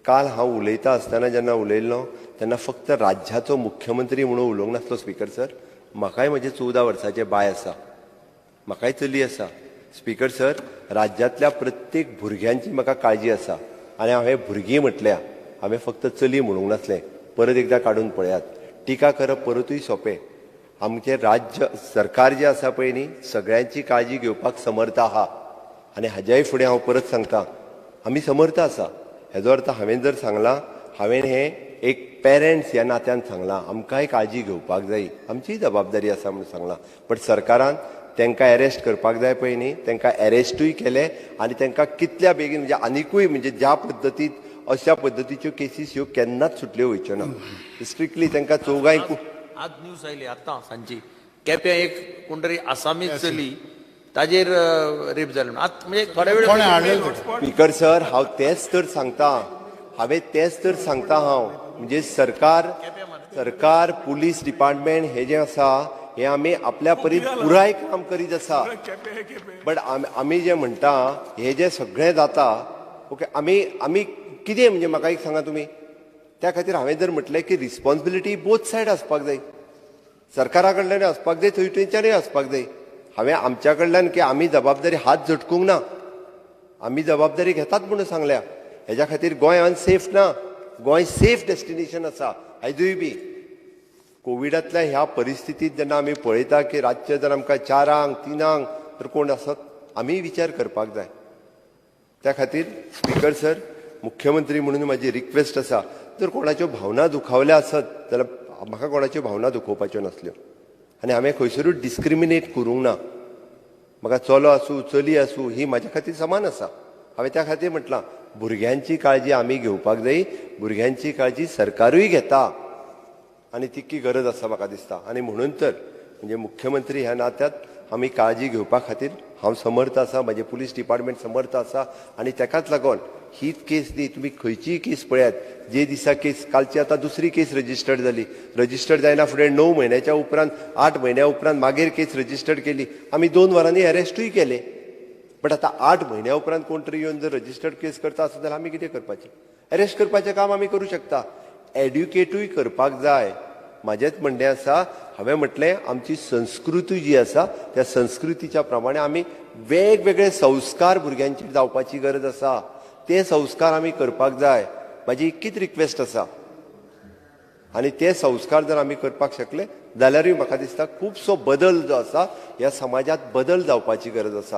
काल हांव उलयता आसतना जेन्ना उलयल्लो तेन्ना फक्त राज्याचो मुख्यमंत्री म्हणून उलोवंक नासलो स्पीकर सर. म्हाकाय म्हजें 14 वर्साचें बाय आसा, म्हाकाय चली आसा. स्पीकर सर, राज्यांतल्या प्रत्येक भुरग्यांची म्हाका काळजी आसा आनी हांवें भुरगीं म्हटल्या, हांवें फक्त चली म्हणूंक नासलें. परत एकदां काडून पळयात. टिका करप परतूय सोंपें. आमचें राज्य सरकार जें आसा पळय न्ही, सगळ्यांची काळजी घेवपाक समर्थ आहा. आनी हाज्याय फुडें हांव परत सांगता, आमी समर्थ आसा. हेजो अर्थ हांवें जर सांगलां, हांवें हें एक पेरंट्स ह्या नात्यान सांगलां, आमकांय काळजी घेवपाक जाय, आमचीय जबाबदारी आसा म्हणून सांगलां. बट सरकारान तांकां एरेस्ट करपाक जाय पळय न्ही, तांकां एरेस्टूय केले आनी तांकां कितल्या बेगीन म्हणजे आनिकूय म्हणजे ज्या पद्दतीत अशा पद्दतीच्यो केसीस ह्यो केन्नाच सुटल्यो वयच्यो ना. स्ट्रिक्टली तांकां चौगांय आज न्यूज आयली आतां सांजची, केप्यां एक कोण तरी आसामी चली ताजेर रेप जालें. आतां म्हणजे थोड्या वेळ. स्पीकर सर, हांव तेंच तर सांगता, हांवें तेंच तर सांगता हांव, म्हणजे सरकार सरकार पुलीस डिपार्टमेंट हे जें आसा हें आमी आपल्या परीन पुराय काम करीत आसा. बट आमी जें म्हणटा हें जें सगळें जाता, ओके, आमी आमी कितें म्हणजे म्हाका एक सांगा तुमी. त्या खातीर हांवें जर म्हटलें की रिस्पॉन्सिबिलिटी बोथ सायड आसपाक जाय, सरकारा कडल्यानूय आसपाक जाय, थंय थंयच्यानूय आसपाक जाय. हांवें आमच्या कडल्यान की आमी जबाबदारी हात झटकूंक ना, आमी जबाबदारी घेतात म्हणून सांगल्या. हेज्या खातीर गोंय अनसेफ ना, गोंय सेफ डेस्टिनेशन आसा. आयजूय बी कोविडांतल्या ह्या परिस्थितींत जेन्ना आमी पळयता की रातचे जर आमकां 4ांक 3ांक तर कोण आसत, आमीय विचार करपाक जाय. त्या खातीर स्पीकर सर, मुख्यमंत्री म्हणून म्हाजी रिक्वेस्ट आसा, जर कोणाच्यो भावना दुखावल्या आसत जाल्यार म्हाका कोणाच्यो भावना दुखोवपाच्यो नासल्यो आनी हांवें खंयसरूच डिस्क्रिमिनेट करूंक ना. म्हाका चलो आसूं चली आसूं ही म्हाज्या खातीर समान आसा. हांवें त्या खातीर म्हटलां भुरग्यांची काळजी आमी घेवपाक जाय, भुरग्यांची काळजी सरकारूय घेता आनी तितकी गरज आसा म्हाका दिसता. आनी म्हणून तर म्हणजे मुख्यमंत्री ह्या नात्यात आमी काळजी घेवपा खातीर हांव समर्थ आसा, म्हजें पुलीस डिपार्टमेंट समर्थ आसा. आनी तेकाच लागून हीच केस न्ही, तुमी खंयचीय केस पळयात, जे दिसा केस कालची आतां दुसरी केस रजिस्टर्ड जाली, रजिस्टर्ड जायना फुडें 9 म्हयन्याच्या उपरांत 8 म्हयन्या उपरांत मागीर केस रजिस्टर्ड केली, आमी 2 वरांनी अरेस्टूय केले. बट आतां 8 म्हयन्या उपरांत कोण तरी येवन जर रजिस्टर्ड केस करता आसत जाल्यार आमी कितें करपाचें? अरेस्ट करपाचें काम आमी करूं शकता, एड्युकेटूय करपाक जाय. म्हाजेंच म्हणणें आसा, हांवें म्हटलें आमची संस्कृती जी आसा त्या संस्कृतीच्या प्रमाणे आमी वेगवेगळे संस्कार भुरग्यांचेर जावपाची गरज आसा, ते संस्कार आमी करपाक जाय. म्हाजी इतकीच रिक्वेस्ट आसा आनी ते संस्कार जर आमी करपाक शकले जाल्यारूय म्हाका दिसता खुबसो बदल जो आसा ह्या समाजांत बदल जावपाची गरज आसा.